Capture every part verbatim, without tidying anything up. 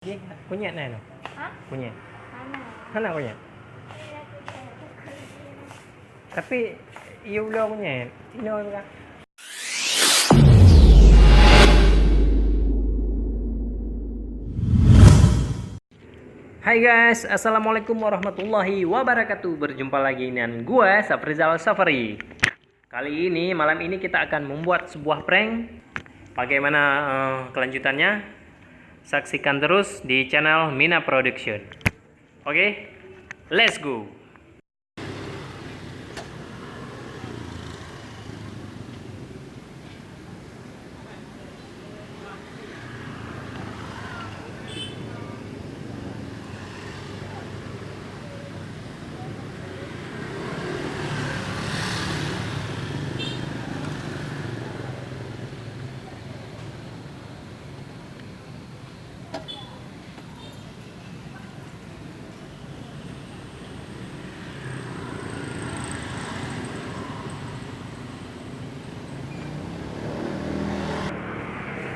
Jih, kunyit na inoe? Hah? Kunyit. Hana. Hana kunyit? Tapi, yue bloe kunyit. Inoe ka. Hai guys, assalamualaikum warahmatullahi wabarakatuh. Berjumpa lagi dengan gue, Safrizal Safari. Kali ini, malam ini kita akan membuat sebuah prank. Bagaimana, eh, kelanjutannya? Saksikan terus di channel Mina Production. Oke, let's go.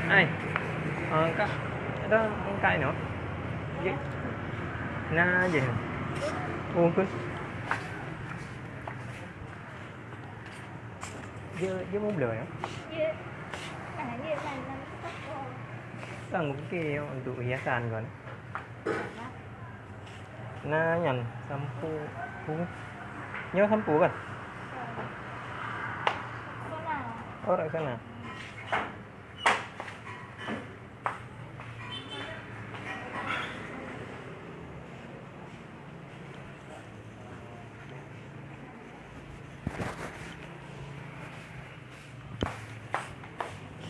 Hai. Ah, kak, ada angkat ni. Ye. Nah, je. Oh, ke? Dia, dia mau bloe ya? Ya. Ah, dia kan nama tu apa? Sang bukit untuk hiasan kan. Nah, nyan sampo. Nyoe sampo kan? Oh, rak sana.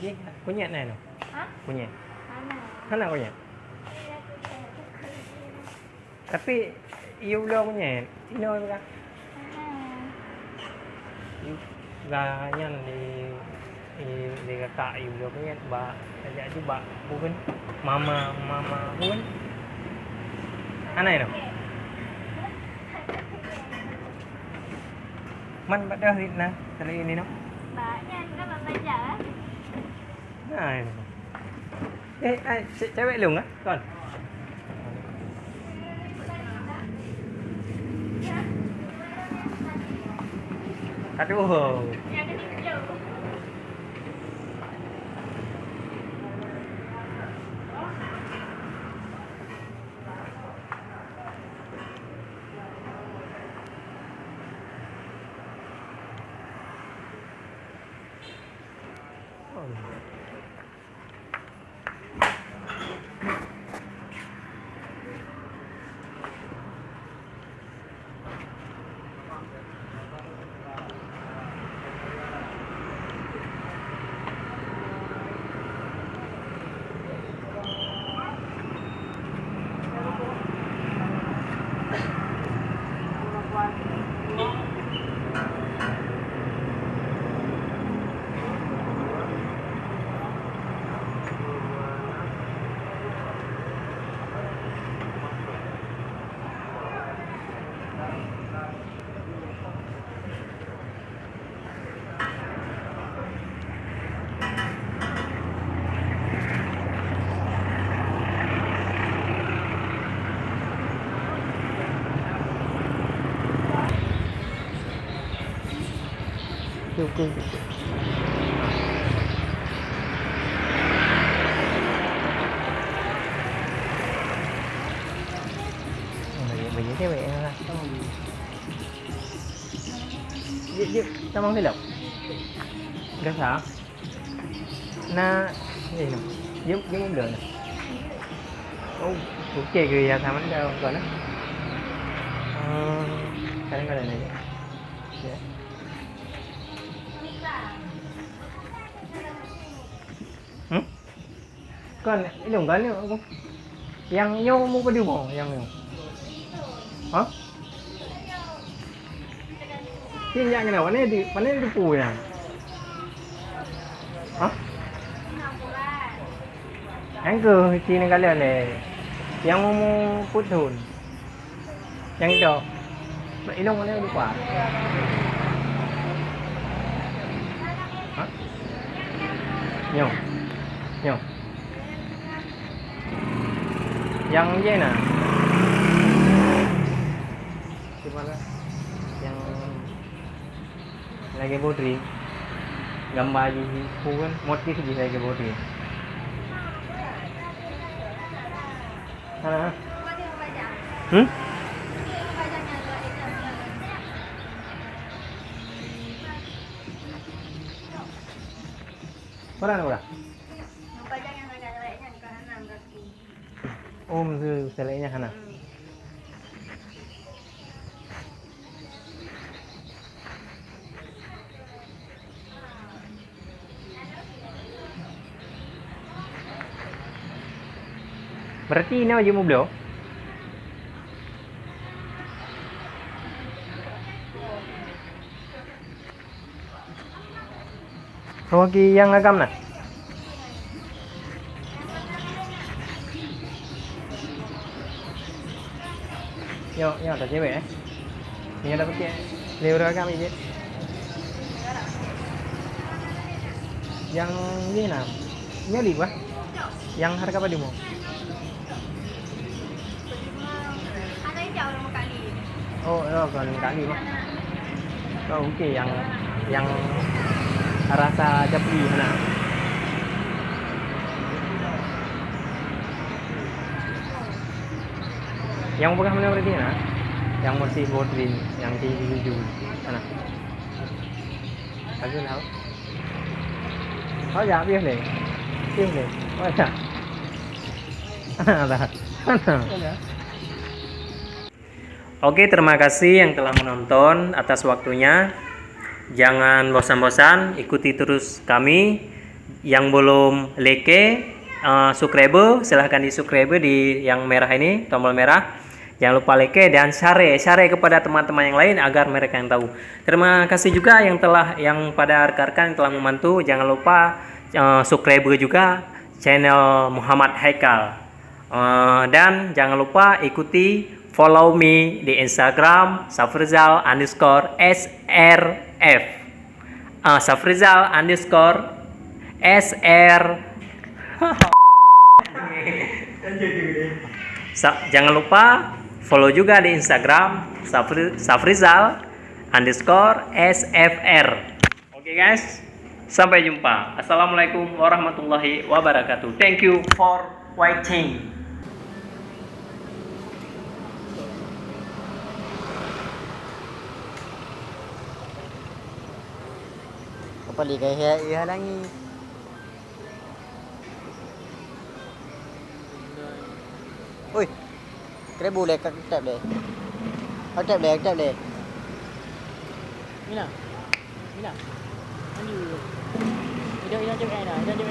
Jih, kunyit na inoe? Hah? Kunyit. Hana. Hana kunyit? Tapi, yue bloe kunyit. Inoe ka. Hana. Yue, lah nyan di, di, di kakak yue bloe kunyit bak, tajak jubak. Bukan. Mama, mama, bukan. Hana inoe? Man bak dah rit na, kali ini no. Bak nyan kan bak bajak, eh? Nah, ini. Eh, ai, cewek, cewek lung ah, kon. Aduh. Yang ketiga. Cukup. Bagi, bagi cewek lah. Jep, jep, tamang silap. Dah sah. Na, eh, no. Jom, jom bloe na. Oh, okey ke ya sama dah kau na. Ah, kadang-kadang aja. Ya. Hmm? Kan, ilong kan ni aku. Nyang nyoe mu padum ho nyang nyoe? Ha? Cit nyak keunoe, pane di, pane di teupeu nyan? Ha? Nyang keuh cit neukalon lé. Nyang umu peuet thon. Nyang itu. Bak ilong pane lupa. Ha? Nyoe. Nyoe. Nyang jih na. Cuba lah. Nyang lagèe bodri. Gamba jih pun motif jih lagèe bodri. Hana? Hmm? Mana, mana? Oh, meuseu seleknya hana. Berarti inoe jeuet meubloe? Oh, ki nyang agam na? Nyoe, nyoe ata cewek, eh. Nyoe ata pakai. Lé ureueng agam ijek. Nyang ni na. Nyoe li bah. Nyang harga padum? Oh, oh, kon kali mah. Oh, oke, nyang, nyang rasa capli hana. Nyang peugah mana berarti na? Nyang meusi bodri, nyang tinggi tujuh. Hana. Bagus lah. Oh, ya, piôh lé. Piôh lé. Oh, ya. Hana. Oke, terima kasih yang telah menonton atas waktunya. Jangan bosan-bosan ikuti terus kami. Yang belum like, eh, subscribe, silahkan di subscribe di yang merah ini, tombol merah. Jangan lupa like dan share, share kepada teman-teman yang lain agar mereka yang tahu. Terima kasih juga yang telah, yang pada rekan-rekan yang telah membantu. Jangan lupa, eh, subscribe juga channel Muhammad Haikal. Eh, dan jangan lupa ikuti follow me di Instagram, Safrizal underscore S R F. Ah, Safrizal underscore S R. Sa-, jangan lupa follow juga di Instagram, Safri-, Safrizal underscore S F R. Oke guys, sampai jumpa. Assalamualaikum warahmatullahi wabarakatuh. Thank you for watching. Apa lagi, ya, ya, lagi. Ui. Keurebu lé, ka tép lé. Ka tép lé, ka tép lé. Mina. Mina. Lanjut. Idong, idong cek ai dah. Idong cek